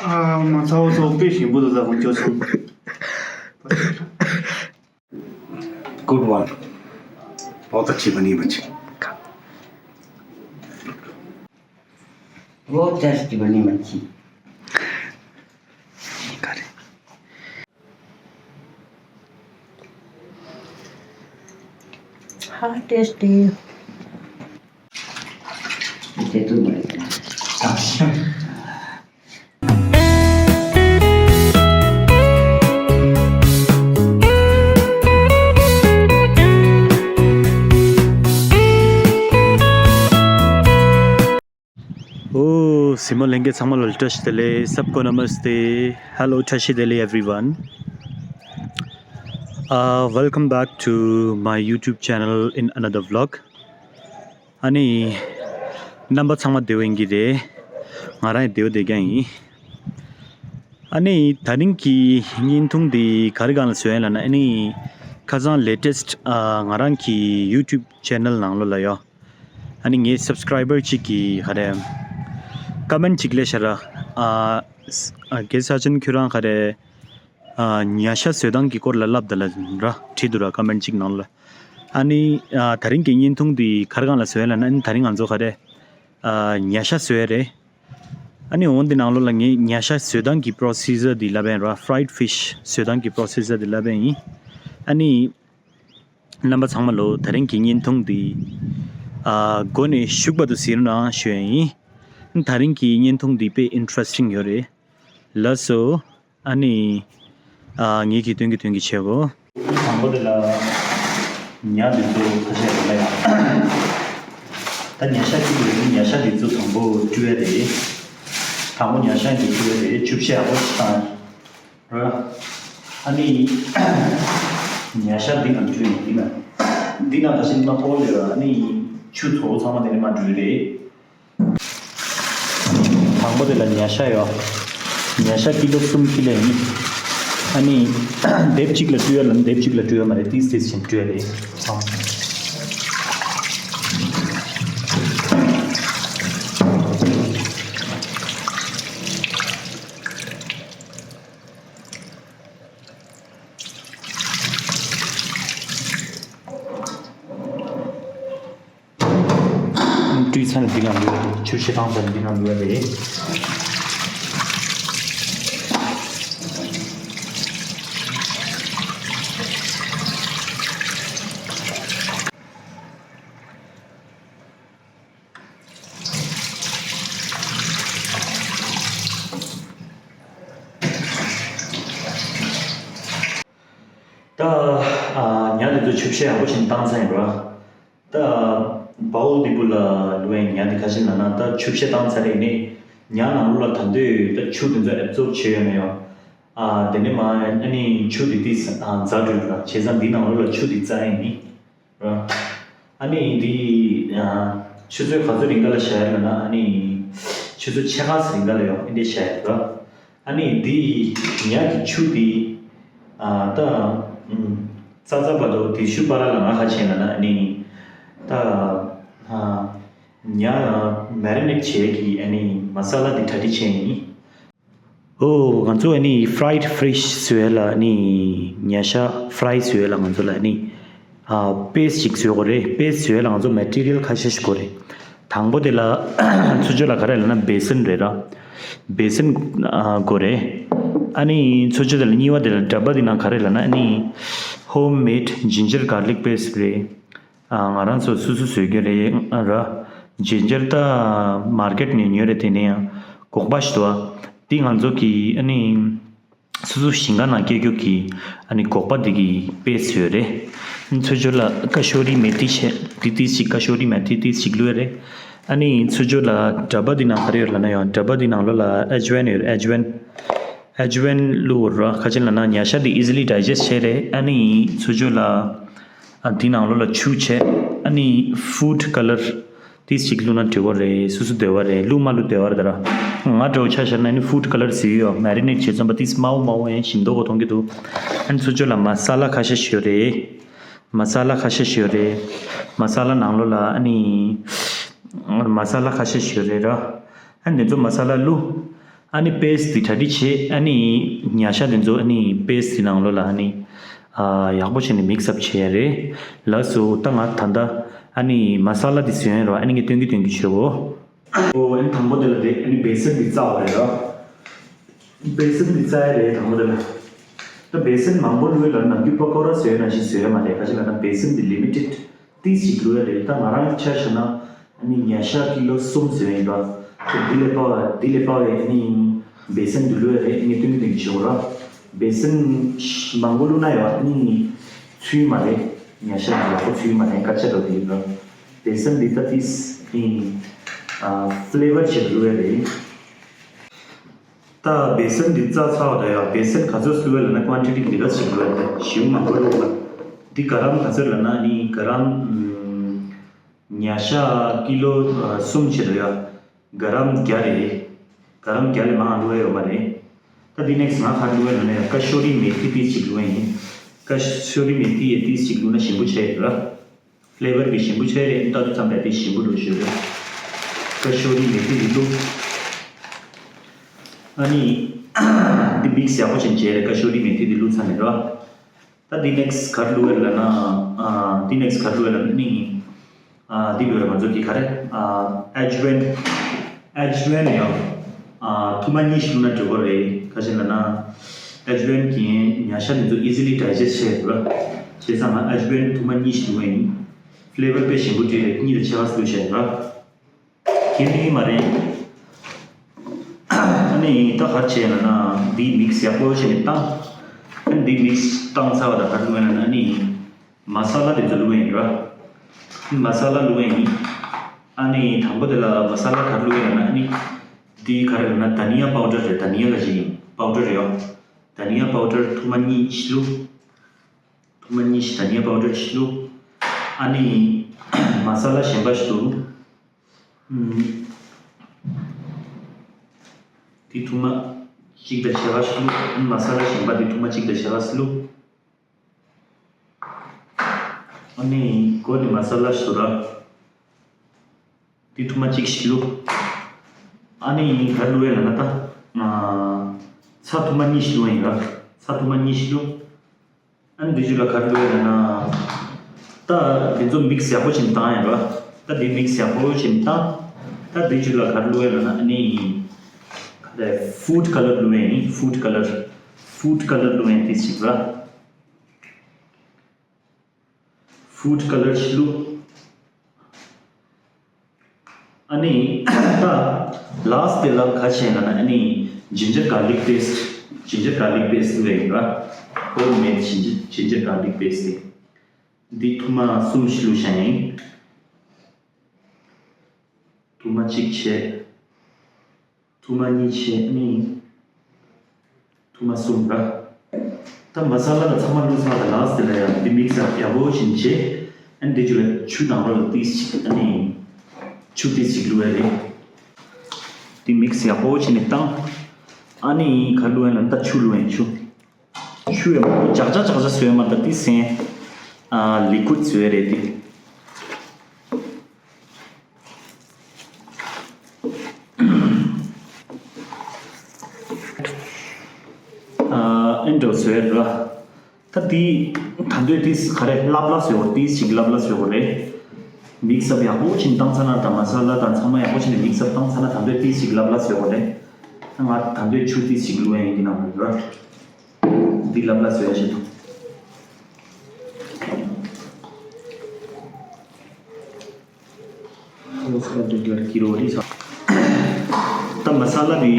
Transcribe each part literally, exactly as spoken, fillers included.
ཨ་མ་ཚ་བོ་ཚོ་དཔེ་ཞིམ་པོ་འདུག་ཟ་ཁོང་ཁྱོད་ཚོ། Good one. What a chibani machi. What a chibani machi. How tasty. ཨོ། གཟིགས་མོ་ལྷན་རྒྱས་ཚང་མ་ལ་བཀྲ་ཤིས་བདེ་ལེགས། सबको नमस्ते। Hello, བཀྲ་ཤིས་བདེ་ལེགས། Everyone, uh, welcome back to my YouTube channel in another vlog. ཨ་ནི་རྣམ་པ་ཚང་མ་བདེ་པོ་ཡིན་གྱི་རེད། ང་རང་ཡང་བདེ་པོ་བསྡད་ཀྱང་ཡིན། ཨ་ནི་ད་རིང་གི་བརྙན་ཐུང་འདི་ག་རེ་སྒང་ལ་བཟོས་ཡིན་ལབ་ན། ཨ་ནི་ཁ་སང་latest ཨ་ང་རང་གི་YouTube channel ནང་ལོགས་ལ་ཡོད། ཨ་ནི་ངའི་subscriber གཅིག་གིས་ག་རེ་comment གཅིག་སླེབས་ཤག་ར། ཨ་ཨ་རྒན་ས་ཆེན་ཁྱོད་རང་ག་རེ་ཨ་ཉ་ཤ་བཟོ་སྟངས་ཀྱི་སྐོར་ལ་ལབ་དང་ལབ་ར་བྲིས་འདུག་ར། comment གཅིག་ནང་ལ། ཨ་ནི་ཨ་ད་རིང་གི་བརྙན་ཐུང་འདི་ག་རེ་སྒང་ལ་བཟོས་ཡིན་ལབ་ན། ཨ་ནི་ད་རིང་ང་ཚོ་ག་རེ་ཨ་ཉ་ཤ་བཟོས་རེད། ཨ་ནི་འོ་འདི་ནང་ལོགས་ལ་ངས་ཉ་ཤ་བཟོ་སྟངས་ཀྱི་procedure འདི་ལབ་ཡིན་ར། fried fish བཟོ་སྟངས་ཀྱི་procedure འདི་ལབ་ཡིན། ཨ་ནི་རྣམ་པ་ཚང་མ་ལོ་ད་རིང་གི་བརྙན་ཐུང་འདི་ཨ་མགོ་ནས་མཇུག་བར་དུ་གཟིགས་རོགས་གནང་ཞུ་ཡ་ཡིན། ད་རིང་གི་བརྙན་ཐུང་འདི་དཔེ་interesting ཡོད་རེད། ལགས་སོ། ཨ་ནི་ཨ་ངེད་ཀྱི་སྟོན་གྱི་སྟོན་གྱི་བྱེད་གོ། དང་པོ་དེ་ལ་ཉ་འདི་ཚོ་ཁ་ཤས་རེད་ལ་ཡ། ད་ཉ་ཤ་གཅིག་ཡོད་ན་ཉ་ཤ་འདི་ཚོ་དང་པོ་བཀྲུ་ཡ་རེད། དང་པོ་ཉ་ཤ་འདི་བཀྲུ་ཡ་རེད། ཆུ་བཤལ་ཡག་པོ་ཞིག་བཏང་། ར། ཨ་ནི། ཉ་ཤ་འདི་ནང་བཀྲུས་ནས་འདི་ན། འདི་ན་ད་ཤིང་མ་ཐོག་ལས་ར། ཨ་ནི། ཆུ་ཚོ་ཚང་མ་དེ་ནས་མ་བཀྲུས་རེད། དང་པོ་དེ་ལ་ཉ་ཤ་ཡོད། ཉ་ཤ་ཀི་ལོ་གསུམ་ཁྱེར་ལེ་ཡིན། ཨ་ནི། དེབ་གཅིག་ལ་བཀྲུས་ཡ་ལ་དེབ་གཅིག་ལ་བཀྲུས་ཡ་མ་རེད། ཏིས་ཏིས་ཞིག་བཀྲུས་ཡ་རེད། ཨ། བཀྲུས་ཚར་ནས་འདི་ནང་བླུགས་ཡ་རེད། ཆུ་བཤལ་བཏང་ཚར་ནས་འདི་ནང་བླུགས་ཡ་རེད། ད་ཨ་ཉ་དེ་ཚོ་ཆུ་བཤལ་ཡག་པོ་ཞིག་བཏང་ཚར་ཡིན་པ། ད་བའོལ་འདི་གུ་ལ་ལུས་པའི་ཉ་དེ་ཁ་ཤས་ལ་ན་ད་ཆུ་བཤལ་བཏང་ཚར་རེད་ནི། ཉ་ནང་ལོགས་ལ་ད་འདོད་ད་ཆུ་དེ་ཚོ་ཨེབ་ཛོརབ་བྱེད་ཡོད་ན་ཡང་། ཨ་དེ་ནས་མ་ཨ་ནི་ཆུ་དེ་དེ་ཨ་ཛ་འགྲོ་འགྲོ་བྱས་ཙང་འདི་ནང་ལོགས་ལ་ཆུ་དེ་བཙལ་ཡིན་ནི། ར། ཨ་ནི་འདི་ཨ་ཆུ་ཚོད་ག་ཚོད་རིང་ག་ལ་བཞག་ཡོད་ལབ་ན། ཨ་ནི་ཆུ་ཚོད་ཕྱེད་ཀ་ཙམ་རིང་ག་ལ་ཡོང་ཨེ་འདྲས་བཞག་ཡོད་ར། ཨ་ནི་འདི་ཉ་གི་ཆུ་འདི་ཨ་ད་ཨུམ་ཙག་ཙག་བར་དུ་དེ་ཆུ་པ་ར་ལ་ང་ཁ་ཆེན་ལབ་ན། ཨ་ནི་ད་ཨ་ཉ་མེ་རི་ནེཊ་བྱས་ཀྱི་ཨ་ནི་མ་ས་ལ་འདི་གྲ་སྒྲིག་བྱས་ཡིན། ཨོ། ང་ཚོ་ཨ་ནི་fried fish བཟོ་ཡ་ལ་ཨ་ནི་ཉ་ཤ་fry བཟོ་ཡ་ལ་ང་ཚོ་ལ་ཨ་ནི་ཨ་paste ཅིག་བཟོ་དགོས་རེད། paste བཟོ་ཡ་ལ་ང་ཚོ་material ཁ་ཤས་ཤིག་དགོས་རེད། དང་པོ་དེ་ལ་ཚུར་ཕྱོགས་ལ་ག་རེ་ལབ་ན་basin རེད་ར། basin ཨ་དགོས་རེད། ཨ་ནི་ཚུར་ཕྱོགས་དེ་ལ་གཉིས་པ་དེ་ལ་འདྲ་པར་དེ་ནང་ག་རེ་ལབ་ན་ཨ་ནི་homemade ginger garlic paste རེད། ཨ་ང་རང་ཚོ་སོ་སོ་བཟོས་རྒྱུ་རེད་ར། ཇིན་ཇར་ད་མར་ཀེཊ་ནས་ཉོས་རེད། དེ་ནས་ཡང་སྒོག་པ་ཞིག་འདུག་ཨ། འདི་ང་ཚོ་གི་ཨ་ནི་སོ་སོ་ཞིང་ཁ་ནང་སྐྱེ་རྒྱུ་གི་ཨ་ནི་སྒོག་པ་འདི་གི་པེ་སི་ཡོད་རེད། ཚུར་ཕྱོགས་ལ་ཀ་ཤོ་རི་མེ་ཐི་ཆེ་ཏི་ཏི་ཞིག་ཀ་ཤོ་རི་མེ་ཐི་ཏི་ཞིག་བླུགས་ཡོད་རེད། ཨ་ནི་ཚུར་ཕྱོགས་ལ་འདྲ་པར་འདི་ནང་ག་རེ་ཡོད་ལབ་ན་ཡང་འདྲ་པར་འདི་ནང་ལོགས་ལ་ཨེ་ཇི་ཝན་ཡོད་རེད། ཨེ་ཇི་ཝན། ཨེ་ཇི་ཝན་བླུགས་ར། ཁ་ཆེན་ལབ་ན་ཉ་ཤ་འདི་easily digest བྱེད་རེད། ཨ་ནི་ཚུར་ཕྱོགས་ལ་ཨ་འདི་ནང་ལོགས་ལ་ཆུ་བྱས། ཨ་ནི་food colour ཏིས་ཅིག་བླུགས་ན་འགྲིག་གི་རེད། སོ་སོ་འདོད་པ་རེད། བླུགས་མ་བླུགས་འདོད་པ་རེད་ད་ར། ང་འདྲ་བོ་ཆ་བཞག་ན་ཨ་ནི་food colour ཟེར་གྱི་ཡོད། མེ་རི་ནེཊ་བྱས་ཙམ་པ་ཏིས་དམར་པོ་དམར་པོ་ཡང་ཞིམ་མདོག་ག་མཐོང་གི་འདུག་ཨ་ནི་ཚུར་ཕྱོགས་ལ་མ་ས་ལ་ཁ་ཤས་ཤིག་ཡོད་རེད། མ་ས་ལ་ཁ་ཤས་ཤིག་ཡོད་རེད། མ་ས་ལ་ནང་ལོགས་ལ་ཨ་ནི་མ་ས་ལ་ཁ་ཤས་ཤིག་ཡོད་རེད་ར། ཨ་ནི་འདི་ཚོ་མ་ས་ལ་བླུགས། ཨ་ནི་པེ་སི་འདི་གྲ་སྒྲིག་བྱས། ཨ་ནི་ཉ་ཤ་དེ་ཚོ་ཨ་ནི་པེ་སི་འདི་ནང་ལོགས་ལ་ཨ་ནི་ཨ་ཡག་པོ་བྱས་ནས་མིག་སི་ཨབ་བྱས་ཡ་རེད། ལགས་སོ། ད་ང་ད་ལྟ་ཨ་ནི་མ་ས་ལ་འདི་བཟོས་ཡ་རོ། ཨ་ནི་ངས་སྟོན་གྱི་སྟོན་གྱི་བྱེད་འོ། ཨོ། ཨ་ནི་དང་པོ་དེ་ལ་དེ་ཨ་ནི་བེ་སན་འདི་བཙག་པ་རེད་རོ། བེ་སན་འདི་བཙག་ཡ་རེད་དང་པོ་དེ་ལ། ད་བེ་སན་མང་པོ་བླུགས་ཡ་ལ་ནམ་རྒྱུན་པ་ཀོ་ར་བཟོས་ཡ་ནང་བཞིན་བཟོས་ཡ་མ་རེད། ག་ཅི་ལབ་ན་བེ་སན་འདི་ལི་མི་ཊེཌ་ཏིས་ཅིག་བླུགས་ཡ་རེད། ད་ང་རང་ཆ་བཞག་ན་ཨ་ནི་ཉ་ཤ་ཀི་ལོ་གསུམ་བཟོས་ཡིན་པ། ད་འདི་ལས་པ་བ་འདི་ལས་པ་བའི་ཨ་ནི་བེ་སན་འདི་བླུགས་ཡ་རེད། ངས་སྟོན་གྱི་སྟོན་གྱི་བྱེད་འོ་ར། བེ་སན་མང་པོ་བླུགས་ན་ཡང་ཨ་ནི་ཚུད་མ་རེད། ཉ་ཤ་འདི་ཡག་པོ་ཚུད་མ་རེད། སྐད་ཆ་འདྲ་བོ་དེ་ཡིན་ར། བེ་སན་འདི་ད་ཏིས་ཨ་ནི་ཨ་ཕི་ལེ་ཝར་བྱེད་བླུགས་ཡ་རེད། ད་བེ་སན་འདི་བཙགས་ཚར་བ་དང་ཡང་བེ་སན་ག་ཚོད་བླུགས་ཡ་ལབ་ན་ཀོན་ཊི་ཊི་འདི་ག་ཚོད་བླུགས་ཡ་ལབ་ན་ཞེ་པོ་མང་པོ་བླུགས་པ། འདི་ག་རམ་ག་ཚོད་ལབ་ན་ནི་ག་རམ་ཉ་ཤ་ཀི་ལོ་གསུམ་བྱེད་དོ་ཡ། ག་རམ་བརྒྱ་རེད། ག་རམ་བརྒྱ་ལས་མང་བླུགས་ཡ་ཡོད་མ་རེད། ད་འདི་ནེག་སི་ཊི་ང་ག་རེ་བླུགས་ཡ་ལབ་ན་ཡ་ཀ་ཤོ་རི་མེ་ཐི་ཏིས་ཅིག་བླུགས་ཡ་ཡིན། ཀ་ཤོ་རི་མེ་ཐི་ཡ་ཏིས་ཅིག་བླུགས་ན་ཞིམ་པོ་ཆགས་ཡོད་ར། ཕི་ལེ་ཝར་གི་ཞིམ་པོ་ཆགས་རེད། ལྟ་དུས་ཙམ་པས་དེ་ཞིམ་པོ་འགྲོ་ཞོར་རེད། ཀ་ཤོ་རི་མེ་ཐི་འདི་བླུགས། ཨ་ནི་འདི་མིག་སི་ཡག་པོ་བྱས་བྱས་རེད། ཀ་ཤོ་རི་མེ་ཐི་འདི་བླུགས་ཚར་ནས་ར། ད་འདི་ནེག་སི་ཊི་ག་རེ་བླུགས་ཡ་ལབ་ན། ཨ་འདི་ནེག་སི་ཊི་ག་རེ་བླུགས་ཡ་ལབ་ན་ནི། ཨ་འདི་བླུགས་ཡ་ང་ཚོ་གི་ག་རེ། ཨ་ཨེ་ཇི་ཝན། ཨེ་ཇི་ཝན་ཡང་། ཨ་ཐུར་མ་གཉིས་ཤིག་བླུགས་ན་འགྲིག་གི་རེད། ག་ཅི་ལབ་ན། ཨེ་ཇི་ཝན་གྱིས་ཉ་ཤ་འདི་ཚོ་ཨི་ཛི་ལི་ཌའི་ཇེ་སི་ཊི་བྱེད་ཐུབ་ར། བྱས་ཙང་ང་ཨེ་ཇི་ཝན་ཐུར་མ་གཉིས་ཤིག་བླུགས་ཡ་ཡིན། ཕི་ལེ་ཝར་དཔེ་ཞིམ་པོ་སྤྲད་རེད། གཉིས་དང་ཕྱེད་ཀ་ཙམ་བླུགས་བཞག་ཡིན་ར། གལ་ཏེ་མ་རེད། ཨ་ནི་ད་ག་རེ་བྱས་ལབ་ན་འདི་མིག་སི་ཡག་པོ་བྱས་ནས་བཏང་། ཨ་ནི་འདི་མིག་སི་བཏང་ཚར་བ་དང་ག་རེ་བླུགས་ཡ་ལབ་ན་ཨ་ནི་མ་ས་ལ་དེ་ཚོ་བླུགས་ཡ་ཡིན་ར། མ་ས་ལ་བླུགས་ཡ་ཡིན། ཨ་ནི་དང་པོ་དེ་ལ་མ་ས་ལ་ག་རེ་བླུགས་ཡ་ལབ་ན་ཨ་ནི་འདི་ག་རེ་ལབ་ན་དྷ་ནི་ཡ་པའུ་ཌར་རེད། དྷ་ནི་ཡ་ག་ཅི་ཡིན་པའུ་ཌར་རེད་ཡ། དྷ་ནི་ཡ་པའུ་ཌར་ཐུར་མ་གཉིས་ཤིག་བླུགས། ཐུར་མ་གཉིས་ཤིག་དྷ་ནི་ཡ་པའུ་ཌར་ཤིག་བླུགས། ཨ་ནི་མ་ས་ལ་གཞན་པ་ཞིག་བླུགས། ཨུམ། འདི་ཐུར་མ་གཅིག་དང་ཕྱེད་ཀ་ཞིག་བླུགས། ཨ་ནི་མ་ས་ལ་གཞན་པ་འདི་ཐུར་མ་གཅིག་དང་ཕྱེད་ཀ་ཞིག་བླུགས། ཨ་ནི་མགོ་ནས་མ་ས་ལ་ཞིག་བླུགས་ར། འདི་ཐུར་མ་གཅིག་ཞིག་བླུགས། ཨ་ནི་ག་རེ་བླུགས་ཡ་ལབ་ན་ད། ཨ་ཚྭ་ཐུར་མ་གཉིས་ཤིག་བླུགས་ཡ་ཡིན་ར། ཚྭ་ཐུར་མ་གཉིས་ཤིག་བླུགས། ཨ་ནི་འདི་རྗེས་ལ་ག་རེ་བླུགས་ཡ་ལབ་ན། ད་འདི་ཚོ་མིག་སི་ཡག་པོ་བྱས་ནས་བཏང་ཡ་ར། ད་འདི་མིག་སི་ཡག་པོ་བྱས་ནས་བཏང་། ད་འདི་རྗེས་ལ་ག་རེ་བླུགས་ཡ་ལབ་ན་ཨ་ནི། ག་རེ་ཕུཌ་ཀ་ལར་བླུགས་ཡ་ཡིན། ཕུཌ་ཀ་ལར། ཕུཌ་ཀ་ལར་བླུགས་ཡ་ཡིན། དེ་ཞིག་ར། ཕུཌ་ཀ་ལར་ཞིག་བླུགས། ཨ་ནི་ད་ལཱ་སི་ཊི་དེ་ལ་ག་རེ་བྱས་ལབ་ན་ཨ་ནི་ཇིན་ཇར་གར་ལིག་པེ་སི་ཊི། ཇིན་ཇར་གར་ལིག་པེ་སི་ཊི་བླུགས་ཡ་ཡིན་ར། ཧོམ་མེཌ་ཇིན་ཇར་ཇིན་ཇར་གར་ལིག་པེ་སི་ཊི་དེ། འདི་ཐུར་མ་གསུམ་ཞིག་བླུགས་བཞག་ཡ་ཡིན། ཐུར་མ་གཅིག་བྱས། ཐུར་མ་གཉིས་བྱས་ནི། ཐུར་མ་གསུམ་ར། ད་མ་ས་ལ་ལ་ཚང་མ་བླུགས་ཚར་བ་དང་ལཱ་སི་ཊི་དེ་ལ་ཡང་འདི་མིག་སི་ཡག་པོ་བྱས་ནས་བྱས། ཨ་ནི་འདི་རྗེས་ལ་ཆུ་ནང་ལོགས་ལ་ཏིས་ཅིག་ཨ་ནི་ཆུ་ཏིས་ཅིག་བླུགས་ཡ་རེད། འདི་མིག་སི་ཡག་པོ་བྱས་ནས་བཏང་། ཨ་ནི་ག་རེ་བླུགས་ཡ་ལབ་ན་ད་ཆུ་བླུགས་ཡ་ཡིན། ཆུ། ཆུ་ཡང་མང་པོ་ཇག་ཇག་ཇག་ཇག་བཟོས་མ་ད་ཏིས་སེན། ཨ་ལི་ཀུཌ་བཟོས་རེད་དེ། ཨ་ཨེ་འདྲ་བཟོས་ར། ད་དེ་ད་འདོད་ཏིས་ག་རེ་ལབ་ལ་བཟོས་གོ་ཏིས་ཅིག་ལབ་ལ་བཟོས་གོ་རེད། མིག་སི་ཡག་པོ་བྱས་ནས་བཏང་ཚར་ན་ད་མ་ས་ལ་དང་ཚང་མ་ཡག་པོ་བྱས་ནས་མིག་སི་བཏང་ཚར་ན་ད་འདོད་ཏིས་ཅིག་ལབ་ལ་བཟོས་གོ་རེད། ད་ང་ད་འདོད་ཆུ་ཏིས་ཅིག་བླུགས་ཡ་ཡིན། འདི་ནང་ལ་ར། འདི་ལབ་ལ་བཟོས་ཡ་ཞིག་འདུག་ད་མ་ས་ལ་འདི་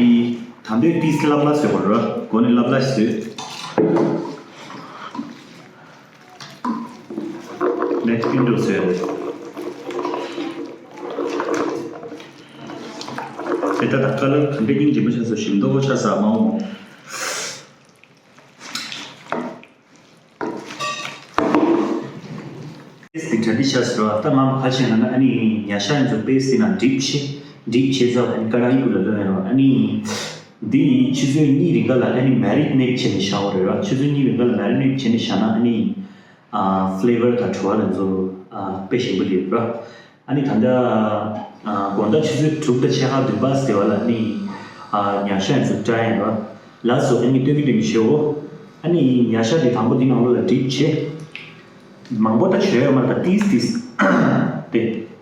ད་འདོད་ཏིས་ལབ་ལ་བཟོས་གོ་ར། མགོ་ནས་ལབ་ལ་བཟོས། ནེག་སི་ཊི་ཨེ་འདྲ་བཟོས་རེད། དེ་ད་ད་ཀ་ལར་གང་འདྲ་སྙིང་རྗེ་མོ་ཆགས་སོང་། ཞིམ་མདོག་པོ་ཆགས་ས་མ་འོང་། པེ་སི་ཊི་དེ་གྲ་སྒྲིག་བྱས་ཟེར་བ། ད་ང་ག་བྱས་ན་ན་ཨ་ནི་ཉ་ཤ་ཡིན་ཚོ་པེ་སི་ཊི་དེ་ནང་ཌིབ་བྱས། ཌིབ་བྱས་ཚར་བ་ཨ་ནི་ཀ་ར་ཡིག་གུ་ལ་ལོན་ཡོད་རེད་བ། ཨ་ནི་འདི་ཆུ་ཚོད་གཉིས་རིང་ག་ལ་ཨ་ནི་མེ་རི་ནེཊ་བྱས་ནས་བཞག་པ་རེད་བ། ཆུ་ཚོད་གཉིས་རིང་ག་ལ་མེ་རི་ནེཊ་བྱས་ནས་བཞག་ན་ཨ་ནི་ཨ་ཕི་ལེ་ཝར་དང་བྲོ་བ་དེ་ཚོ་ཨ་དཔེ་ཞིམ་པོ་རེད་བ། ཨ་ནི་ད་ལྟ་ཨ་དགོང་དག་ཆུ་ཚོད་དྲུག་དང་ཕྱེད་ཀ་བདུན་པ་ཟེར་བ་ལ་ཨ་ནི་ ཨ། ཉ་ཤ་ཡིན་ཚུལ་བཀྲ་ཡིན་ར། ལགས་སོ། ཨ་ནི་སྟོན་གྱི་སྟོན་གྱི་བྱེད་འོ། ཨ་ནི་ཉ་ཤ་དེ་དང་པོ་དེ་ནང་ལོགས་ལ་ཌིབ་བྱེད། མང་པོ་ད་བྱོས་ཡོད་མ་རེད། ད་ཏིས་ཏིས་དེ་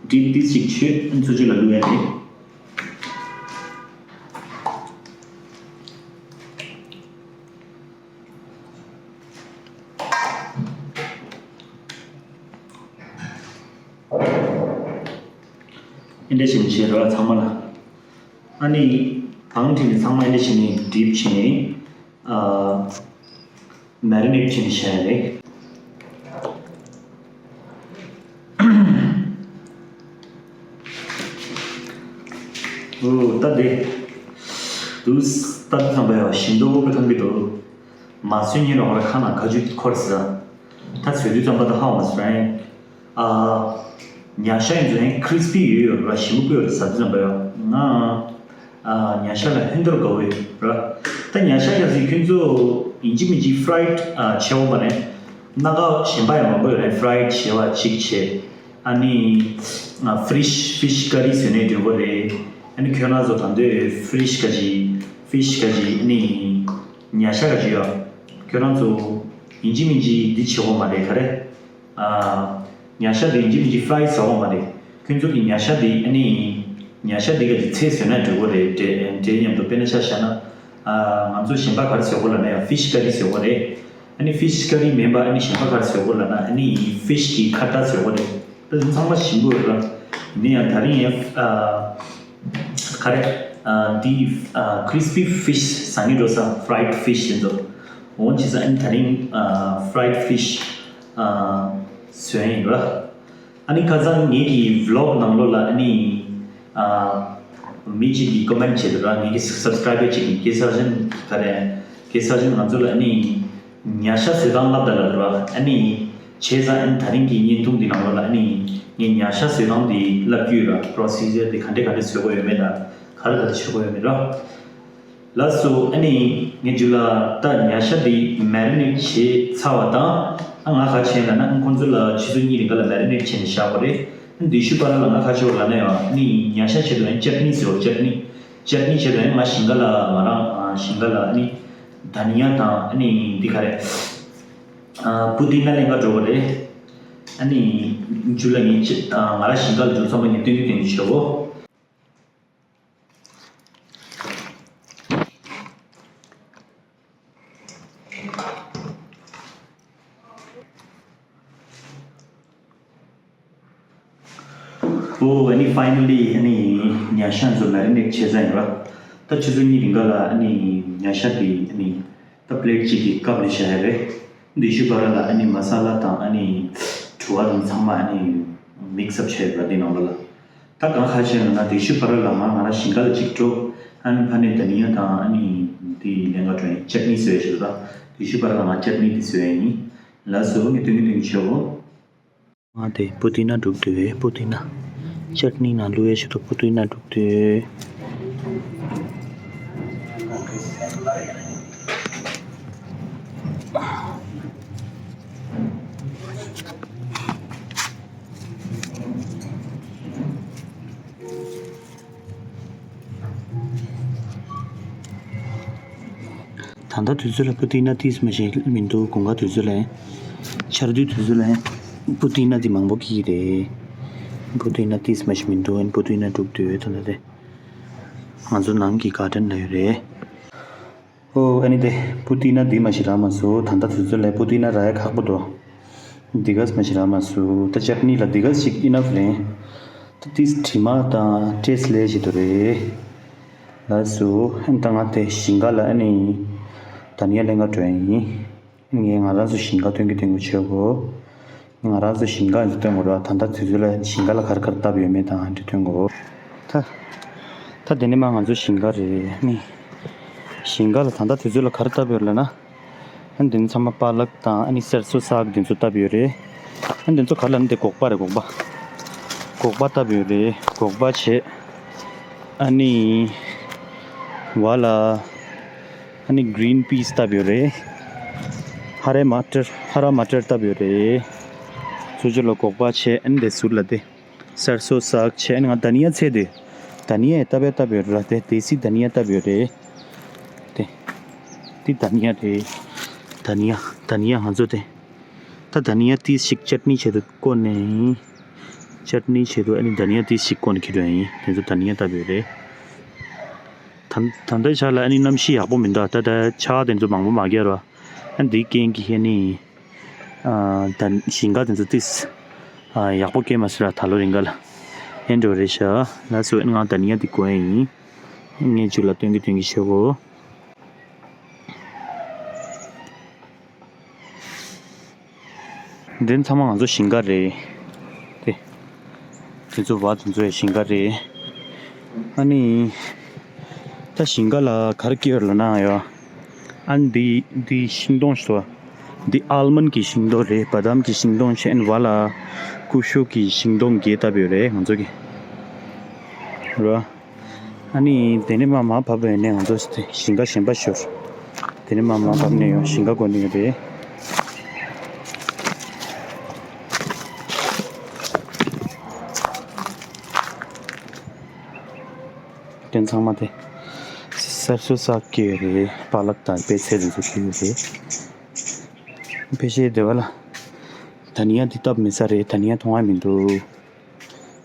ཌིབ་ཏིས་ཅིག་བྱོས། ཨ་ནི་ཚུར་ཕྱོགས་ལ་བླུགས་ཡ་དེ། ཨེ་འདྲ་བྱས་ནས་བྱས་ར་ཚང་མ་ལ། ཨ་ནི་བང་ཁྲིད་ནས་ཚང་མ་ཨེ་འདྲ་བྱས་ནས་ཌིབ་བྱས་ནས། ཨ། མེ་རི་ནེཊ་བྱས་ནས་བཞག་ཡ་རེད། འོ་ད་དེ་དུས་ད་དུས་ཙམ་པ་ཡང་ཞིམ་མདོག་དཔེ་མཐོང་གི་འདུག་མ་ཟོས་ཉིན་རོགས་ར་ཁ་ནང་ཁ་ཆུ་འཁོར་ཟེར། ད་ཟོས་དུས་ཙམ་པ་ད་ཧ་མ་སོང་ཨེ། ཨ། ཉ་ཤ་ཡིན་ཚོ་ཡང་ཁི་རི་སི་པི་ཡོད་ཡོད་ར་ཞིམ་པོ་ཡོད་ར་ཟ་དུས་ཙམ་པ་ཡང་ང་། ཨ། ཉ་ཤ་ལ་ཧན་དོར་དགའ་བོ་ཡོད་ར། ད་ཉ་ཤ་ཡང་ཟིག་ཁྱོད་ཚོ་ཡིན་གཅིག་མིན་གཅིག་ཕ་རའེ་ཌི་ཨ་བྱེད་འོང་པ་རེད། སྣ་ཁ་གཞན་པ་ཡང་མང་པོ་ཡོད་རེད། ཕ་རའེ་ཌི་བྱེད་པ་གཅིག་བྱེད། ཨ་ནི། ཨ། ཕི་ཤི་ཕི་ཤི་ཀ་རི་བཟོས་ནས་འདྲ་པོ་རེད། ཨ་ནི་ཁྱོད་རང་ཚོ་ད་འདོད་ཕི་ཤི་ཀ་ཅི་ཕི་ཤི་ཀ་ཅི་ཨ་ནི། ཉ་ཤ་ཀ་ཅི་ཡོད། ཁྱོད་རང་ཚོ་ཡིན་གཅིག་མིན་གཅིག་འདི་བྱེད་འོང་མ་རེད་ག་རེ། ཨ། ཉ་ཤ་དེ་ཡིན་གཅིག་མིན་གཅིག་ཕ་རའེ་ཌི་ཟ་འོང་མ་རེད། ཁྱོད་ཚོ་གི་ཉ་ཤ་དེ་ཨ་ནི། ཉ་ཤ་དེ་ག་ཅིག་ཚལ་བཟོས་ན་འགྲིག་གི་རེད། འབྲས་འབྲས་མཉམ་དུ་དཔེར་ན་ཆ་བཞག་ན། ཨ། ང་ཚོ་གཞན་པ་ག་རེ་བཟོ་དགོས་ལབ་ན་ཡང་ཕི་ཤི་ཀ་རི་བཟོ་དགོས་རེད། ཨ་ནི་ཕི་ཤི་ཀ་རི་མིན་པ་ཨ་ནི་གཞན་པ་ག་རེ་བཟོ་དགོས་ལབ་ན་ཨ་ནི་ཕི་ཤི་གི་ཁ་བརྡ་བཟོ་དགོས་རེད། དེ་ཚང་མ་ཞིམ་པོ་ཡོད་ར། ཡིན་ན་ཡང་ད་རིང་ཡང་། ཨ། ག་རེ། ཨ། འདི། ཨ། ཁི་རི་སི་པི་ཕི་ཤི་ཟ་སྙིང་འདོད་ས། ཕ་རའེ་ཌི་ཕི་ཤི་དེ་ཚོ། འོ་བྱས་ཙང་ཨ་ནི་ད་རིང་། ཨ། ཕ་རའེ་ཌི་ཕི་ཤི། ཨ། བཟོས་ཡིན་ར། ཨ་ནི་ཁ་སང་ངེད་ཀྱི་བི་ལོག་ནང་ལོགས་ལ་ཨ་ནི། ཨ། མི་གཅིག་གིས་ཀོ་མེན་ཊི་བྱས་འདུག་ར། ངེད་ཀྱི་སབ་སི་ཀ་རའེ་བར་གཅིག་གིས། གེ་སར་ཅན་ག་རེ། གེ་སར་ཅན་ང་ཚོ་ལ་ཨ་ནི། ཉ་ཤ་བཟོས་སྟངས་བསླབས་དང་ལབ་འདུག་ར། ཨ་ནི། བྱས་ཙང་ཨ་ནི་ད་རིང་གི་བརྙན་ཐུང་འདི་ནང་ལོགས་ལ་ཨ་ནི། ངས་ཉ་ཤ་བཟོས་སྟངས་འདི་བསླབ་རྒྱུ་ཡོད་ར། པོ་རོ་སི་ཇར་འདི་ག་འདྲས་ག་འདྲས་བཟོ་དགོས་ཡོད་མེད་དང་། ག་རེ་ག་རེ་བྱེད་དགོས་ཡོད་མེད་ར། ལགས་སོ། ཨ་ནི་ངས་རྒྱུད་ལ་ད་ཉ་ཤ་འདི་མེ་རི་ནེཊ་བྱས་ཚར་བ་དང་། ཨ། ང་ག་བྱས་ལབ་ན། ཨ། ཁོང་ཚོ་ལ་ཆུ་ཚོད་གཉིས་རིང་ག་ལ་མེ་རི་ནེཊ་བྱས་ནས་བཞག་དགོས་རེད། ཨ། དེའི་ཤུལ་བར་ལ་ང་ག་བྱས་ལབ་ན་ཡང་། ཨ་ནི་ཉ་ཤ་ཆེད་དུ་ཡང་ཅེ་ཊི་ནི་བཟོས། ཅེ་ཊི་ནི། ཅེ་ཊི་ནི་ཆེད་དུ་ཡང་ང་ཞིང་ཁ་ལ། ང་རང་ཞིང་ཁ་ལ་ཨ་ནི་དྷ་ནི་ཡ་དང་། ཨ་ནི་འདི་ག་རེ། ཨ། པུ་ཏི་ན་ལེན་ག་འགྲོ་དགོས་རེད། ཨ་ནི་རྒྱུད་ལ་ངས་ཅེ། ཨ། ང་རང་ཞིང་ཁ་ལ་འགྲོ་ཚང་མ་ངས་སྟོན་རྒྱུ་སྟོན་རྒྱུ་བྱེད་འོ། ཨོ། ཨ་ནི་ཕའི་ནལ་ལི་ཨ་ནི་ཉ་ཤ་ཚོ་མེ་རི་ནེཊ་བྱས་ཚར་ཡིན་ར། ད་ཆུ་ཚོད་གཉིས་རིང་ག་ལ་ཨ་ནི་ཉ་ཤ་དེ་ཨ་ནི་ད་པི་ལེཊ་གཅིག་གི་ཀབ་ལ་བཞག་ཡ་རེད། དེའི་ཤུལ་བར་ལ་ཨ་ནི་མ་ས་ལ་དང་། ཨ་ནི་བྲུ་བ་དང་ཚང་མ་ཨ་ནི་མིག་སི་ཨབ་བྱས་ཡོད་ར། དེ་ནང་ལོགས་ལ། ད་གང་ག་བྱས་ན་ན། དེའི་ཤུལ་བར་ལ་ང་ང་རང་ཞིང་ཁ་ལ་གཅིག་འགྲོ། ཨ་ནི་ཕ་ནས་དྷ་ནི་ཡ་དང་། ཨ་ནི་དེ་ལེན་ག་འགྲོ་ཡིན། ཅེ་ཊི་ནི་བཟོས་ཡ་ཞིག་ར། དེའི་ཤུལ་བར་ལ་ང་ཅེ་ཊི་ནི་དེ་བཟོས་ཡ་ཡིན། ལགས་སོ། ངས་སྟོན་གྱི་སྟོན་གྱི་བྱེད་འོ། ང་དེ་པུ་ཏི་ན་བླུགས་འདུག་པུ་ཏི་ན། ཅེ་ཊི་ནི་ནང་བླུགས་ཡ་ཞིག་འདུག་པུ་ཏི་ན་བླུགས་འདུག་ད་ལྟ་དུས་ཚོད་ལ་པུ་ཏི་ན་ཏིས་མ་ཞིག་མི་འདུག་དགུན་ཁ་དུས་ཚོད་ལ། ཆར་དུས་དུས་ཚོད་ལ་པུ་ཏི་ན་དེ་མང་པོ་སྐྱེ་གི་རེད། པུ་ཏི་ན་ཏིས་མ་ཞིག་མི་འདུག་པུ་ཏི་ན་བླུགས་འདུག་ད་ལྟ་དེ་ང་ཚོ་ནང་གི་གར་ཌེན་ལ་ཡོད་རེད། ཨོ། ཨ་ནི་དེ་པུ་ཏི་ན་འདི་མ་ཞིག་རག་མ་སོང་། ད་ལྟ་དུས་ཚོད་ལ་པུ་ཏི་ན་རག་ཡ་ཁག་པོ་འདུག་འདི་ག་མ་ཞིག་རག་མ་སོང་། ད་ཅེ་ཊི་ནི་ལ་འདི་ག་ཞིག་ཨི་ནཕ་རེད། ད་ཏིས་དྲི་མ་དང་ཏེས་ལས་ཞིག་འདུག་རེད། ལགས་སོ། ཨ་ནི་ད་ང་དེ་ཞིང་ཁ་ལ་ཨ་ནི་དྷ་ནི་ཡ་ལེན་ག་འགྲོ་ཡ་ཡིན། ངས་ང་རང་ཚོ་ཞིང་ཁ་སྟོན་གྱི་སྟོན་གྱི་བྱེད་དགོས། ང་རང་ཚོ་ཞིང་ཁ་འདི་སྟོན་དགོས་ར། ད་ལྟ་དུས་ཚོད་ལ་ཞིང་ཁ་ལ་ག་རེ་ག་རེ་བཏབ་ཡོད་མེད་དང་འདི་སྟོན་དགོས། ད་ད་དེ་ནས་མར་ང་ཚོ་ཞིང་ཁ་རེད། ཨ་ནི་ཞིང་ཁ་ལ་ད་ལྟ་དུས་ཚོད་ལ་ག་རེ་བཏབ་ཡོད་ལབ་ན། ཨ་ནི་འདི་ཚོ་ཚང་མ་པ་ལག་དང་། ཨ་ནི་སེར་སོ་སག་འདི་ཚོ་བཏབ་ཡོད་རེད། ཨ་ནི་འདི་ཚོ་ག་རེ་ལབ་ན་འདི་སྒོག་པ་རེད། སྒོག་པ། སྒོག་པ་བཏབ་ཡོད་རེད། སྒོག་པ་བྱས། ཨ་ནི་བ་ལ། ཨ་ནི་གི་རིན་པིས་བཏབ་ཡོད་རེད། ཧ་ར་མ་ཊར། ཧ་ར་མ་ཊར་བཏབ་ཡོད་རེད། ཚུར་ཕྱོགས་ལ་སྒོག་པ་བྱས། ཨ་ནི་དེ་ཟུར་ལ་དེ་སེར་སོ་སག་བྱས། ཨ་ནི་ང་དྷ་ནི་ཡ་ཚལ་དེ་ དྷ་ནི་ཡ་བཏབ་པའི་བཏབ་ཡོད་ར། དེ་དེ་སི་དྷ་ནི་ཡ་བཏབ་ཡོད་རེད། དེ་དེ་དྷ་ནི་ཡ་རེད། དྷ་ནི་ཡ་དྷ་ནི་ཡ་ང་ཚོ་དེ། ད་དྷ་ནི་ཡ་ཏིས་ཤིག་ཅཊ་ནི་ཆེད་དུ་བསྐོལ་ནས་ཡིན། ཅཊ་ནི་ཆེད་དུ་ཨ་ནི་དྷ་ནི་ཡ་ཏིས་ཤིག་བསྐོལ་ནས་འཁྱེར་འགྲོ་ཡ་ཡིན། དེ་ཚོ་དྷ་ནི་ཡ་བཏབ་ཡོད་རེད། ད་ད་ལྟའི་ཆ་ལ་ཨ་ནི་གནམ་གཤིས་ཡག་པོ་མི་འདུག་ད་ལྟ་ཆར་དེ་ཚོ་མང་པོ་མ་རྒྱག་རོགས། ཨ་ནི་དེའི་རྐྱེན་གྱིས་ཨ་ནི། ཨ་ད་ཞིང་ཁ་དེ་ཚོ་ཏིས། ཨ་ཡག་པོ་སྐྱེས་མ་སོང་ར། ད་ལོ་རིང་ག་ལ། ཨེ་འགྲོ་རེད་ཤག་ལགས་སོ། ཨ་ནི་ང་དྷ་ནི་ཡ་དེ་གོན་ཡ་ཡིན། ངས་ཁྱོད་ལ་སྟོན་གི་སྟོན་གི་བྱེད་གོ། འདི་ཚང་མ་ང་ཚོ་ཞིང་ཁ་རེད། དེ། དེ་ཚོ་བ་དེ་ཚོ་ཡི་ཞིང་ཁ་རེད། ཨ་ནི། ད་ཞིང་ཁ་ལ་ག་རེ་སྐྱེས་ཡོད་ལབ་ན་ཡ། ཨ་ནི་འདི་འདི་ཤིང་སྡོང་ཞིག་འདུག་འདི་ཨལ་མོན་གྱི་ཤིང་སྡོང་རེད། བ་དམ་གྱི་ཤིང་སྡོང་བྱས། ཨ་ནི་བ་ལ་ཀུ་ཤུ་གི་ཤིང་སྡོང་བརྒྱད་བཏབ་ཡོད་རེད་ང་ཚོ་གི། རེད་བ། ཨ་ནི་དེ་ནས་མར་མར་བབས་པ་ཡིན་ནའི་ང་ཚོ་ཞིང་ཁ་གཞན་པ་ཞིག་ཡོད། དེ་ནས་མར་མར་བབས་ནས་ཡང་ཞིང་ཁ་གོན་ནི་ཡོད་རེད། དེ་ཚང་མ་དེ་སར་སོ་ཟ་གི་ཡོད་རེད། པ་ལག་དང་པད་ཚལ་དེ་ཚོ་སྐྱེས་ཡོད་རེད། ཕལ་ཆེར་དེ་བ་ལ་དྷ་ནི་ཡ་དེ་བཏབ་མེད་ས་རེད། དྷ་ནི་ཡ་མཐོང་ཡ་མི་འདུག་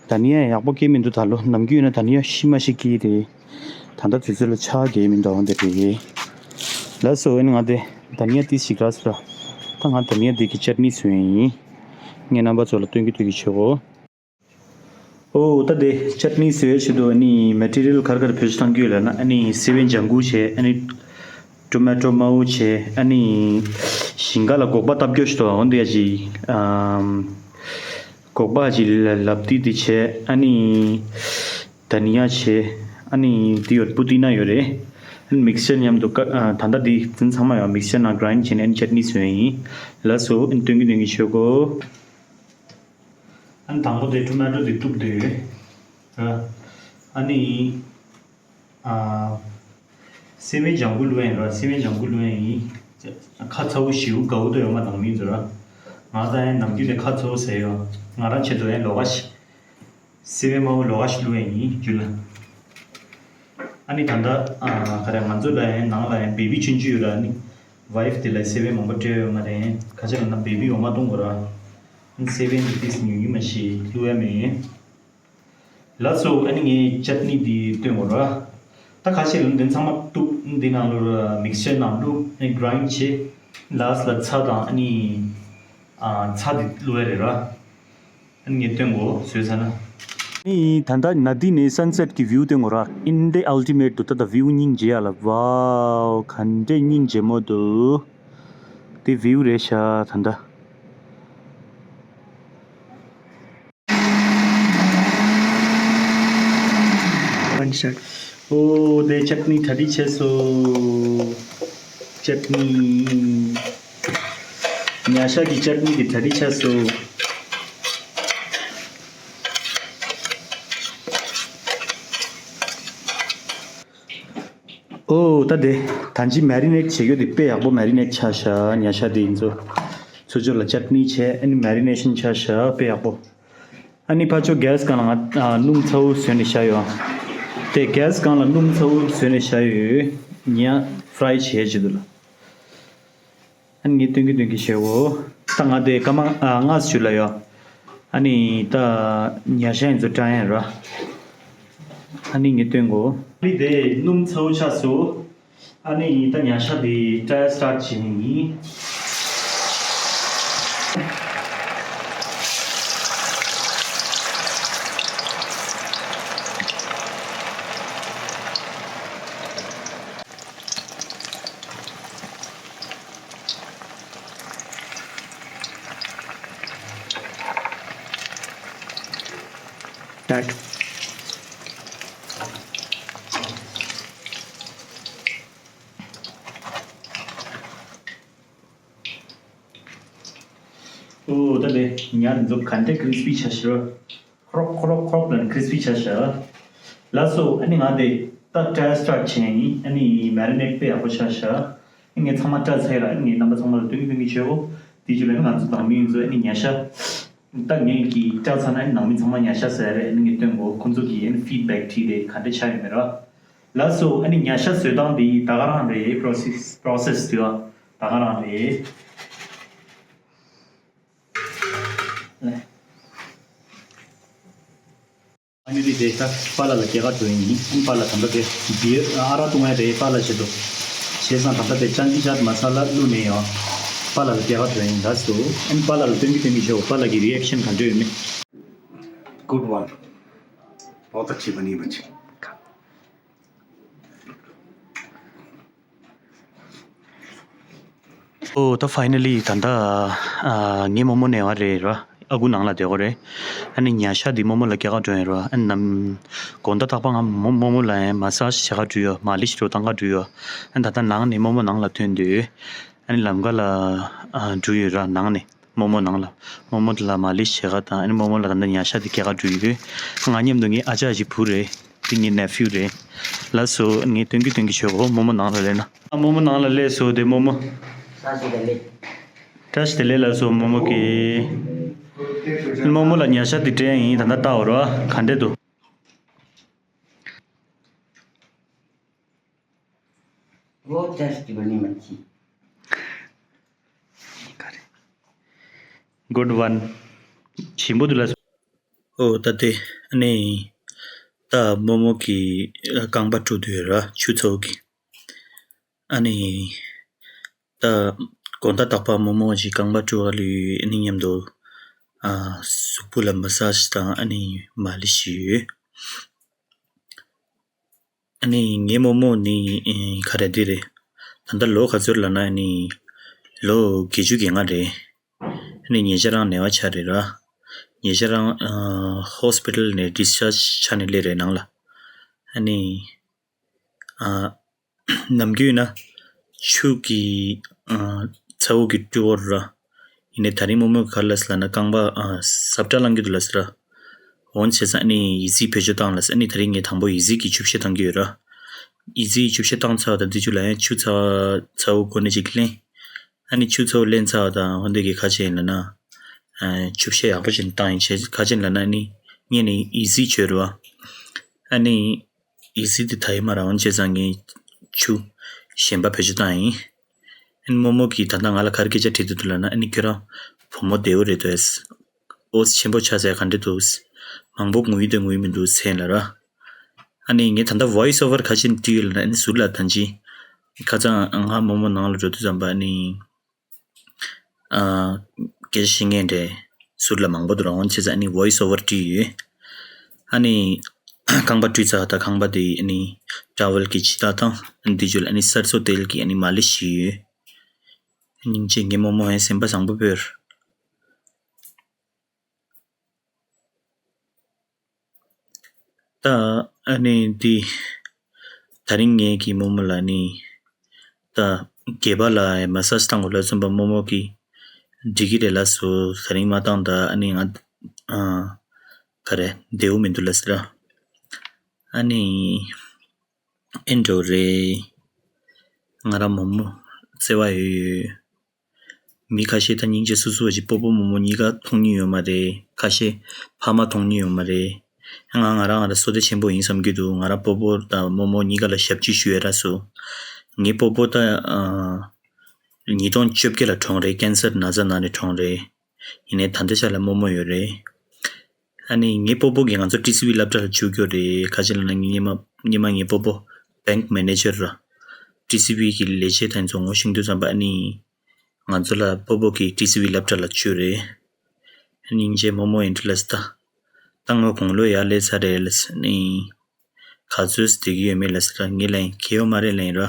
དྷ་ནི་ཡ་ཡག་པོ་སྐྱེས་མི་འདུག་ད་ལོ་ནམ་རྒྱུན་ཡིན་ན་དྷ་ནི་ཡ་ཤི་མ་ཤི་སྐྱེས་རེད། ད་ལྟ་དུས་ཚོད་ལ་ཆག་གི་མི་འདུག་འོན་ཏེ་རེད། ལགས་སོ། ཨ་ནི་ང་དེ་དྷ་ནི་ཡ་ཏིས་ཤིག་རག་སོང་ར། ད་ང་དྷ་ནི་ཡ་དེ་གི་ཅཊ་ནི་བཟོ་ཡ་ཡིན། ངས་རྣམ་པ་ཚོ་ལ་སྟོན་གི་སྟོན་གི་བྱེད་གོ། ཨོ་ད་དེ་ཅཊ་ནི་བཟོ་ཡ་ཆེད་དུ་ཨ་ནི་མེ་ཊི་རི་ཡལ་ག་རེ་ག་རེ་བེད་སྤྱོད་གཏང་གི་ཡོད་ལབ་ན། ཨ་ནི་སེ་བན་ལྗང་གུ་བྱས། ཨ་ནི་ཊོ་མེ་ཊོ་དམར་པོ་བྱས། ཨ་ནི་ཞིང་ཁ་ལ་སྒོག་པ་བཏབ་རྒྱུ་ཞིག་འདུག་འོན་ཏེ་ཡ་ཅིག་ཨམ། སྒོག་པ་ཅིག་ལ་ལབ་ཏི་ཏི་བྱས། ཨ་ནི་དྷ་ནི་ཡ་བྱས། ཨ་ནི་དེ་ཡོད་པུ་ཏི་ན་ཡོད་རེད། ཨ་ནི་མིག་སི་ཆར་མཉམ་དུ་ཀ་ཨ་ད་ལྟ་དེ་འཛིན་ཚང་མ་ཡོད། མིག་སི་ཆར་ནང་གྷ་རའིན་བྱས་ནས་ཨ་ནི་ཅཊ་ནི་བཟོ་ཡ་ཡིན། ལགས་སོ། ཨ་ནི་སྟོན་གི་སྟོན་གི་བྱེད་གོ། ཨ་ནི་དང་པོ་དེ་ཊོ་མེ་ཊོ་དེ་གཏུབ་དེ་ཡོད་ར། ཨ་ནི་ཨ་སེ་བན་ལྗང་གུ་བླུགས་ཡ་ཡིན་ར། སེ་བན་ལྗང་གུ་བླུགས་ཡ་ཡིན། ཁ་ཚ་བོ་ཞེ་པོ་དགའ་བོ་དོ་ཡོད་མ་དང་མིན་ཚོ་ར། ང་ད་ཡང་ནམ་རྒྱུན་ནས་ཁ་ཚ་བོ་ཟེར་ཡོད། ང་རང་ཆེད་དུ་ཡང་ལོགས་ཀ་ཞིག་སེ་བན་དམར་པོ་ལོགས་ཀ་ཞིག་བླུགས་ཡ་ཡིན་རྒྱུ་ལ། ཨ་ནི་ད་ལྟ་ཨ་ག་རེ་ང་ཚོ་ལ་ཡང་ནང་ལ་ཡང་བེ་བི་ཆུང་ཆུང་ཡོད་ར། ཨ་ནི་ཝའིཕ་དེ་ལ་སེ་བན་མང་པོ་སྤྲད་ཡོད་མ་རེད། ཁ་ཆེ་ལ་ན་བེ་བི་འོ་མ་བཏུང་དགོས་ར། ཨ་ནི་སེ་བན་དེ་ཏིས་ཉུང་ཉུང་མ་ཞིག་བླུགས་ཡ་མེད། ལགས་སོ། ཨ་ནི་ངས་ཅཊ་ནི་འདི་སྟོན་དགོས་ར། ད་ཁ་ཤས་ལ་འདི་ཚང་མ་གཏུབ། འདི་ནང་ལོ་ར་མིག་སི་ཆར་ནང་བླུགས། ཨ་ནི་གྷ་རའིན་བྱས། ལཱསི་ལ་ཚྭ་དང་ཨ་ནི་ཨ་ཚྭ་འདི་བླུགས་ཡ་རེད་ར། ཨ་ནི་ངས་སྟོན་དགོས་བཟོས་ཚར་ན། ཨ་ནི་ད་ལྟ་ན་དི་ནས་སན་སེཊ་གི་བིའུ་སྟོན་དགོས་ར། ཨིན་དེ་ཨལ་ཊི་མེཊ་འདུག་ད་ལྟ་བིའུ་སྙིང་རྗེ་ཡ་ལ། ཝའོ་ག་འདྲས་སྙིང་རྗེ་མོ་འདུག་དེ་བིའུ་རེད་ཤག་ད་ལྟ། One shot. ཨོ་དེ་ཅཊ་ནི་གྲ་སྒྲིག་བྱས་སོང་། ཅཊ་ནི། ཉ་ཤ་གི་ཅཊ་ནི་གི་གྲ་སྒྲིག་བྱས་སོང་། ཨོ་ད་དེ་ད་ཅི་མེ་རི་ནེཊ་བྱེད་རྒྱུ་དེ་དཔེ་ཡག་པོ་མེ་རི་ནེཊ་ཆགས་ཤག་ཉ་ཤ་དེ་ཡིན་ཚོ། ཚུར་ཕྱོགས་ལ་ཅཊ་ནི་བྱས། ཨ་ནི་མེ་རི་ནེ་ཤན་ཆགས་ཤག་དཔེ་ཡག་པོ། ཨ་ནི་ཕར་ཕྱོགས་གྷེ་སི་སྒང་ལ་ང་ཨ་སྣུམ་ཚ་བོ་བཟོས་ནས་བཞག་ཡོད། དེ་གྷེ་སི་སྒང་ལ་སྣུམ་ཚ་བོ་བཟོས་ནས་བཞག་ཡོད། ཉ་ཕ་རའི་བྱེད་ཡ་ཆེད་དུ་ལ། ཨ་ནི་ངས་སྟོན་གི་སྟོན་གི་བྱེད་འོ། ད་ང་དེ་སྐར་མ་ཨ་ལྔ་ཞུ་ལ་ཡོད། ཨ་ནི་ད་ཉ་ཤ་ཡིན་ཚོ་སྐྲངས་ཡ་ར། ཨ་ནི་ངས་སྟོན་གོ། ཨ་ནི་དེ་སྣུམ་ཚ་བོ་ཆགས་སོང་། ཨ་ནི་ད་ཉ་ཤ་དེ་ཕྲ་ཡ་སི་ཊར་ཊི་བྱེད་ནི་ཡིན། སྟཱཊ། ཨོ་ད་དེ་ཉ་འཛུགས་ག་འདྲ་ཀི་རི་སི་པི་ཆགས་ཤག་ཁོ་རོག་ཁོ་རོག་ཁོ་རོག་ལ་ཀི་རི་སི་པི་ཆགས་ཤག་ལགས་སོ། ཨ་ནི་ང་དེ་ད་ཕྲ་ཡ་སི་ཊར་ཊི་བྱེད་ཡ་ཡིན། ཨ་ནི་མེ་རི་ནེཊ་དཔེ་ཡག་པོ་ཆགས་ཤག་ཨ་ངས་ཚང་མ་བཀྲ་ཚེ་ར། ཨ་ངས་རྣམ་པ་ཚང་མ་ལ་སྟོན་གི་སྟོན་གི་བྱེད་འོ། དེ་རྗེས་ལ་ང་ཚོ་དང་མི་ཡིན་ཚོ་ཨ་ནི་ཉ་ཤ་ ད་ངས་ཀྱིས་བཀྲ་ཚར་ན་ནང་མི་ཚང་མ་ཉ་ཤ་ཟ་ཡ་རེད། ཨ་ནི་ངས་སྟོན་གོ། ཁོང་ཚོ་གིས་ཨ་ནི་ཕིཌ་བེག་བྲིས་ཏེ་ག་འདྲ་ཆགས་ཡོད་མེད་ར། ལགས་སོ། ཨ་ནི་ཉ་ཤ་བཟོས་སྟངས་འདི་ད་ག་རང་རེད། པོ་རོ་སེ་སི་པོ་རོ་སེ་སི་འདི་བ་ད་ག་རང་རེད། ཨ་ནི་དེ་ད་པཱ་ལགས་ལ་སྐྱེལ་ག་འགྲོ་ཡིན། ཨ་ནི་པཱ་ལགས་ད་ལྟ་དེ་བི་ཡར་ཨ་རག་བཏུང་ཡ་རེད། པཱ་ལགས་བྱེད་དོ། བྱས་ཙང་ད་ལྟ་དེ་ཅང་ཅི་ཤར་མ་ས་ལ་བླུགས་ནས་ཡོང་། པཱ་ལགས་ལ་སྐྱེལ་ག་འགྲོ་ཡིན། ལགས་སོ། ཨ་ནི་པཱ་ལགས་ལ་སྟོན་གྱི་སྟོན་གྱི་ཤོག། པཱ་ལགས་ཀྱི་རི་ཨེག་ཤན་ག་འདྲ་ཡོད་མེད། Good one. बहुत अच्छी बनी बच्ची। ཨོ་ད་ཕའི་ནལ་ལི་ད་ལྟ་ཨ་ངའི་རྨོ་མོ་ནས་བ་རེད་ར། ཨ་ཁུ་ནང་ལ་བསྡད་ཡོད་རེད། ཨ་ནི་ཉ་ཤ་འདི་རྨོ་མོ་ལ་སྐྱེལ་ག་འགྲོ་ཡིན་ར། ཨ་ནི་ནམ་དགོང་དག་རྟག་པར་ང་རྨོ་རྨོ་མོ་ལ་ཡང་མ་སཱ་ཇི་བྱེད་ག་འགྲོ་ཡོད། མ་ལི་ཤི་རུ་བཏང་ག་འགྲོ་ཡོད། ཨ་ནི་ད་ལྟ་ནང་ནས་རྨོ་མོ་ནང་ལ་ཐོན་དུས་ཨ་ནི་ལམ་ཁ་ལ་ཨ་འགྲོ་ཡོད་ར། ནང་ནས་རྨོ་མོ་ནང་ལ་རྨོ་མོ་ལ་མ་ལི་ཤི་བྱེད་ག་དང་། ཨ་ནི་རྨོ་མོ་ལ་ད་ལྟ་ཉ་ཤ་འདི་སྐྱེལ་ག་འགྲོ་ཡོད། ང་མཉམ་དུ་ངའི་ཨ་ཅག་ཅིག་བུ་རེད། འདི་ངའི་ནེ་ཕིའུ་རེད། ལགས་སོ། ངས་སྟོན་གྱི་སྟོན་གྱི་ཞོག། ཨོ་རྨོ་མོ་ནང་ལ་སླེབས་ན། ཨ་རྨོ་མོ་ནང་ལ་སླེབས་སོང་། དེ་རྨོ་མོ། བཀྲ་ཤིས་བདེ་ལེགས། བཀྲ་ཤིས་བདེ་ལེགས། ལགས་སོ། རྨོ་མོ་གིས། རྨོ་མོ་ལ་ཉ་ཤ་འདི་སྤྲད་ཡིན། ད་ལྟ་ལྟ་འོ་ར་ག་འདྲས་འདུག། वो टेस्ट बनी मच्छी। Good one. ཞིམ་པོ་འདུག་ལགས་སོ། ཨོ་ད་དེ་ཨ་ནི་ད་རྨོ་མོ་གི་རྐང་པ་བཀྲུ་དུས་ར་ཆུ་ཚ་བོ་གི། ཨ་ནི་ད་དགོང་དག་རྟག་པར་རྨོ་མོ་ཞིག་རྐང་པ་བཀྲུ་བ་ལུས་ཨ་ནི་མཉམ་དུ་ཨ་གཟུགས་པོ་ལ་མ་སཱ་ཇི་དང་ཨ་ནི་མ་ལི་ཤི་ཡོད། ཨ་ནི་ངའི་རྨོ་མོ་ནི་ཨེ་ག་རེ་འདི་རེད། ད་ལྟ་ལོ་ག་ཚོད་ལབ་ན་ཨ་ནི་ལོ་བརྒྱད་ཅུ་གྱ་ལྔ་རེད། ཨ་ནི་ཉེ་ཆར་རང་ནད་པ་ཆགས་རེད་ར། ཉེ་ཆར་རང་ཨ་ཧོ་སི་པི་ཊལ་ནས་ཌིས་ཅཱརཇ་ཆགས་ནས་སླེབས་རེད་ནང་ལ། ཨ་ནི་ཨ་ནམ་རྒྱུན་ན་ཆུ་གི་ཨ་ཚ་བོ་གི་བཀྲུ་བོར་ར། ཡིན་ནའི་ད་རིང་རྨོ་མོས་ག་རེ་ལབ་སོང་ལབ་ན་རྐང་པ་ཨ་ཟབ་ཁྲ་ལངས་ཀྱི་འདུག་ལབ་སོང་ར། འོན་བྱས་ཙང་ཨ་ནི་ཡི་ཙི་བེད་སྤྱོད་བཏང་ལབ་སོང་། ཨ་ནི་ད་རིང་ངས་དང་པོ་ཡི་ཙི་གི་ཆུ་བཤལ་བཏང་གི་ཡོད་ར། ཡི་ཙི་ཡི་ཆུ་བཤལ་བཏང་ཚར་བ་དང་དེ་ཆུ་ལ་ཡང་ཆུ་ཚ་བ་ཚ་བོ་གོ་ནས་ཅིག་ལེན། ཨ་ནི་ཆུ་ཚ་བོ་ལེན་ཚར་བ་དང་འོན་ཏེ་གི་ག་བྱས་ཡིན་ལབ་ན། ཨ་ཆུ་བཤལ་ཡག་པོ་ཞིག་བཏང་ཡིན། བྱས་ག་བྱས་ཡིན་ལབ་ན་ཨ་ནི་ངས་ནི་ཡི་ཙི་བྱོས་ར་བ། ཨ་ནི་ཡི་ཙི་དེ་ད་ཡིན་མ་ར། འོན་བྱས་ཙང་ངས་ཆུ་གཞན་པ་བེད་སྤྱོད་བཏང་ཡིན། ཨ་ནི་རྨོ་མོ་གིས་ད་ལྟ་ང་ལ་ག་རེ་སྐད་ཆ་དྲིས་བསྡད་འདུག་ལབ་ན། ཨ་ནི་ཁྱོད་རང་བུ་མོ་བདེ་བོ་རེད་འདུག་ཨེ། འོ་ཆེན་པོ་ཆགས་ཚར་ག་འདྲ་འདུག། མང་པོ་ངུས་དང་ངུས་མི་འདུག་ཟེར་ལབ་ར། ཨ་ནི་ངས་ད་ལྟ་ཝོ་ཡིས་ཨོ་ཝར་ག་རེ་བྱས་ནས་བྲིས་ཡོད་ལབ་ན། ཨ་ནི་ཟུར་ལ་ད་ཅི་ཁ་སང་ང་རྨོ་མོ་ནང་ལ་འགྲོ་དུས་ཙམ་པ་ཨ་ནི་ཨ་སྐད་ཆ་བཤད་མཁན་འདྲ་ཟུར་ལ་མང་པོ་འདུག་ར། འོན་བྱས་ཙང་ཨ་ནི་ཝོ་ཡིས་ཨོ་ཝར་བྲིས་ཡོད། ཨ་ནི་རྐང་པ་བཀྲུས་ཚར་ད་རྐང་པ་དེ་ཨ་ནི་ཊ་ཝལ་གྱིས་ཕྱི་ཐག་བཏང་། ཨ་ནི་དེ་རྗེས་ལ་ཨ་ནི་སར་སོ་ཏེལ་གྱིས་ཨ་ནི་མ་ལི་ཤི་ཡོད། སྙིང་རྗེ། ངའི་རྨོ་མོ་ཧན་སེམས་པ་བཟང་པོ་བོར། ད་ཨ་ནི་འདི་ད་རིང་ངེད་ཀྱི་རྨོ་མོ་ལ་ནི་ད་སྒལ་པ་ལ་མ་སཱ་ཇི་བཏང་དགོས་ལབ་སོང་པ། རྨོ་མོ་གིས་འགྲིག་གི་རེད་ལབ་སོང་། ད་རིང་མ་བཏང་། ད་ཨ་ནི་ང་ཨ་ག་རེ་བདེ་བོ་མི་འདུག་ལབ་ཟེར་ར། ཨ་ནི་ཨེ་འགྲོ་རེད། ང་རང་རྨོ་མོ་བརྩེ་བ་ཡོད་ཡོད། མི་ཁ་ཤས་ད་སྙིང་རྗེ་སོ་སོ་བ་ཞིག་སྤོ་བོ་རྨོ་མོ་གཉིས་ཀ་མཐོང་མྱོང་ཡོད་མ་རེད། ཁ་ཤས་ཕ་མ་མཐོང་མྱོང་ཡོད་མ་རེད། ང་ང་རང་ང་རང་བསོད་བདེ་ཆེན་པོ་ཡིན་བསམ་གྱི་འདུག། ང་རང་སྤོ་བོ་དང་རྨོ་མོ་གཉིས་ཀ་ལ་ཞབས་ཕྱི་ཞུ་ཡས་རག་སོང་། ངའི་སྤོ་བོ་ད་ཨ་ཉིས་སྟོང་བཅོ་བརྒྱད་ལ་གྲོངས་རེད། ཀན་སར་ན་ཚ་ན་ནས་གྲོངས་རེད། ཡིན་ནའི་ད་ལྟའི་ཆ་ལ་རྨོ་མོ་ཡོད་རེད། ཨ་ནི་ངའི་སྤོ་བོ་གིས་ང་ཚོ་ཊི་སི་ཝི་སློབ་གྲྭ་ལ་བཅུག་རྒྱུ་རེད། ག་ཅི་ལབ་ན་ངའི་སྔོན་མ་སྔོན་མ་ངའི་སྤོ་བོ་བེང་ཀི་མེ་ནེ་ཇར་ར། ཊི་སི་ཝི་གི་ལས་བྱེད་དེ་ཚོ་ངོ་ཤེས་དུས་ཙམ་པ་ཨ་ནི་ང་ཚོ་ལ་སྤོ་བོ་གིས་ཊི་སི་ཝི་སློབ་གྲྭ་ལ་བཅུག་རེད། ཨ་ནི་སྙིང་རྗེ། རྨོ་མོ་ཨེ་འདྲ་ལབ་སོང་། ད་ད་ངོ་དགུང་ལོ་ཡར་སླེབས་ཚར་རེད་ལབ་སོང་། ཨ་ནི་ག་ཚོད་བསྡད་ཀྱི་ཡོད་མེད་ལབ་སོང་། ངས་ལབ་ཡིན། གལ་ཡོད་མ་རེད་ལབ་ཡིན་ར།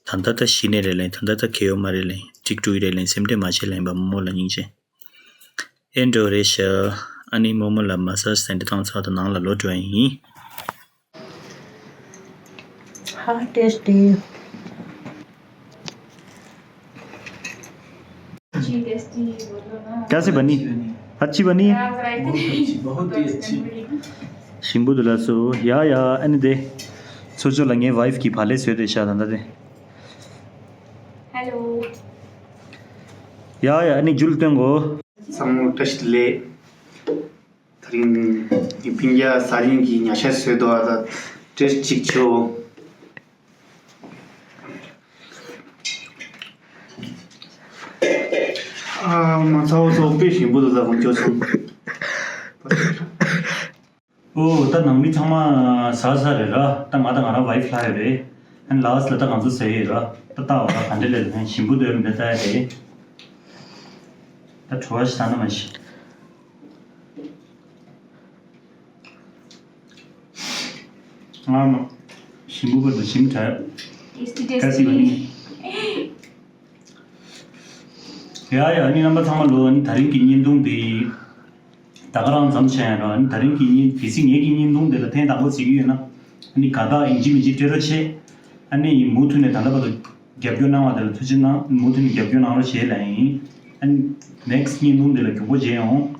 ད་ལྟ་ད་གཞི་ནས་རེད་ལབ་ཡིན། ད་ལྟ་ད་གལ་ཡོད་མ་རེད་ལབ་ཡིན། འགྲིག་འགྲོ་གི་རེད་ལབ་ཡིན། སེམས་ཁྲལ་མ་བྱེད་ལབ་ཡིན་པ། རྨོ་མོ་ལ་སྙིང་རྗེ། ཨེ་འགྲོ་རེད་ཤག། ཨ་ནི་རྨོ་མོ་ལ་མ་སཱ་ཇི་ཟེར་འདི་བཏང་ཚར་དུས་ནང་ལ་ལོག་འགྲོ་ཡ་ཡིན། ཧ་ཏེས་ཏེ། कैसी बनी? अच्छी बनी? बहुत ही अच्छी। ཞིམ་པོ་འདུག་ལགས་སོ། ཡ་ཡ། ཨ་ནི་དེ་ཚོ་ཚོ་ལ་ངའི་ཝའིཕ་གིས་བག་ལེབ་བཟོས་ཏེ་བཞག་ད་ལྟ་དེ། ཧེ་ལོ། ཡ་ཡ། ཨ་ནི་འཇུ་ལ་སྟོན་གོ། ཚང་མ་བཀྲ་ཤིས་བདེ་ལེགས། སྤུན་ཀྱག་ས་ལིང་གི་ཉ་ཤ་བཟོས་འདུག་ཨ་ད་ཏེས་ཅིག་བྱེད་འོ། ཨ་མ་ཚ་བོ་ཚོ་དཔེ་ཞིམ་པོ་འདུག་ད་ཁོང་ཁྱོད་ཚོ། ཨོ་ད་ནང་མི་ཚང་མ་ཟ་ཟ་རེད་ར། ད་ང་ད་ང་རང་ཝའི་ཕི་ལྷག་ཡོད་རེད། ཨན་ལ་ཨོ་སི་ལ་ད་ང་ཚོ་ཟ་ཡོད་ར། ད་ལྟ་བ་ད་ག་འདྲ་ལས་ལ་ཞིམ་པོ་འདུག་མི་འདུག་ལྟ་ཡ་རེད། ད་བྲོ་བ་ཞིག་ད་ན་མ་ཤི། ཨ་མ། ཞིམ་པོ་བར་དུ་ཞིམ་དྲགས། Tasty, tasty. ཡ་ཡ་ཨ་ནི་རྣམ་པ་ཚང་མ་ལོ། ཨ་ནི་ད་རིང་གི་བརྙན་ཐུང་འདི་ད་ག་རང་ཙམ་བྱས་ཡ་ར། ཨ་ནི་ད་རིང་གི་བརྙན་གལ་སྲིད་ངེད་ཀྱི་བརྙན་ཐུང་འདི་ལ་ཕན་ཐོགས་པོ་བྱེད་ཀྱི་ཡོད་ན། ཨ་ནི་དགའ་རྟགས་ཡིན་གཅིག་མིན་གཅིག་སྤྲད་རོགས་བྱེད། ཨ་ནི་མུ་མཐུད་ནས་ད་ལྟ་བར་དུ་རྒྱབ་སྐྱོར་གནང་བ་དེ་ལ་ཐུགས་རྗེ་གནང་། མུ་མཐུད་ནས་རྒྱབ་སྐྱོར་གནང་རོགས་བྱེད་ལབ་ཡིན། ཨ་ནི་ནེག་སི་ཊི་བརྙན་ཐུང་འདི་ལ་མགྱོགས་པོ་མཇལ་ཡོང་།